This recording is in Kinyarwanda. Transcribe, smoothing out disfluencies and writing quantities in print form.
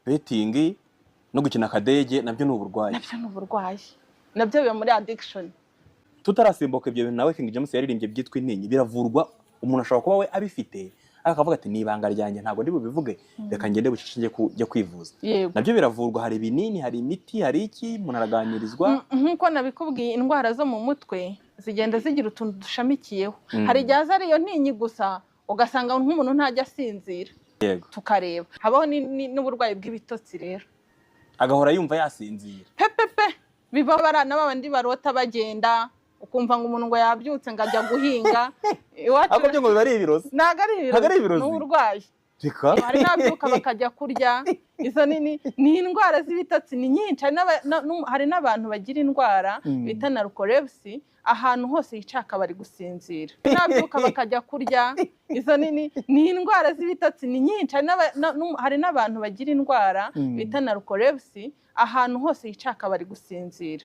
Betting no gukina akadege nabyo ni uburwayi. Nabyo ni uburwayi, nabyo biba muri addiction. Tutarasimbuka ibyo bintu, nawe King James yaririmbye byitwa intinyi, biravurwa. Umuntu ashobora kuba we abifite, ariko akavuga ati: "Ni ibanga ryanjye, ntabwo ndi bubivuge, reka ngende bucece njye kwivuza." Yego. Nabyo biravurwa, hari ibinini, hari imiti, hari iki, umuntu araganirizwa. Nk'uko nabikubwiye, indwara zo mu mutwe zigenda zigira utuntu dushamikiyeho. Hari igihe aza ari iyo ntinyi gusa, ugasanga nk'umuntu ntajya asinzira. Tukareba, habaho n'uburwayi bw'ibitotsi rero. Agahora yumva yasinzira. Pepepe, bibaho na babandi barota bagenda, ukumva ngo umuntu ngo yabyutse ngo ajya guhinga iwacu. Ariko byo ngo biba ari ibirozi. Ntabwo ari Ntabwo ari ibirozi. ibirozi. Ni uburwayi. Reka. Hari n'ababyuka bakajya kurya. Izo ni indwara z'ibitotsi, ni nyinshi. Hari n'abantu bagira indwara bita narcolepsy, ahantu hose yicaye akaba ari gusinzira, n'ababyuka bakajya kurya. Izo ni indwara z'ibitotsi, ni nyinshi. Hari n'abantu bagira indwara bita narcolepsy, ahantu hose yicaye akaba ari gusinzira.